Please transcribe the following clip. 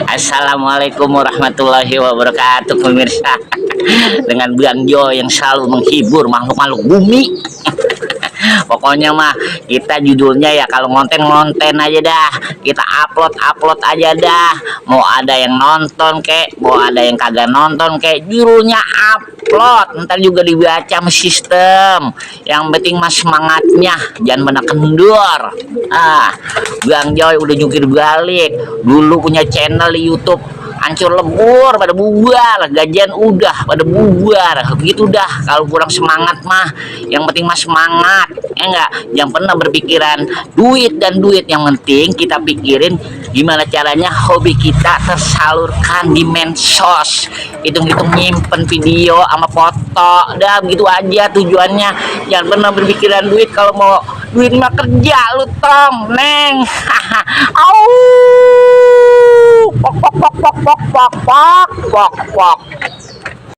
Assalamualaikum warahmatullahi wabarakatuh pemirsa. Dengan Bang Jo yang selalu menghibur makhluk-makhluk bumi. Pokoknya mah kita judulnya ya kalau ngonten aja dah, kita upload aja dah. Mau ada yang nonton kek, mau ada yang kagak nonton kek, judulnya upload. Ntar juga dibaca sama sistem. Yang penting mas semangatnya, jangan benar kendur. Bang Joy udah jungkir balik. Dulu punya channel di YouTube hancur lebur, pada bubar, gajian udah pada bubar, begitu dah. Kalau kurang semangat mah, yang penting mah semangat, ya enggak, jangan pernah berpikiran duit dan duit. Yang penting kita pikirin gimana caranya hobi kita tersalurkan di mensos, hitung-hitung nyimpen video sama foto, dah begitu aja tujuannya. Jangan pernah berpikiran duit. Kalau mau duit mah kerja lu tong neng. Au pok pok pok pok pok pok pok pok pok.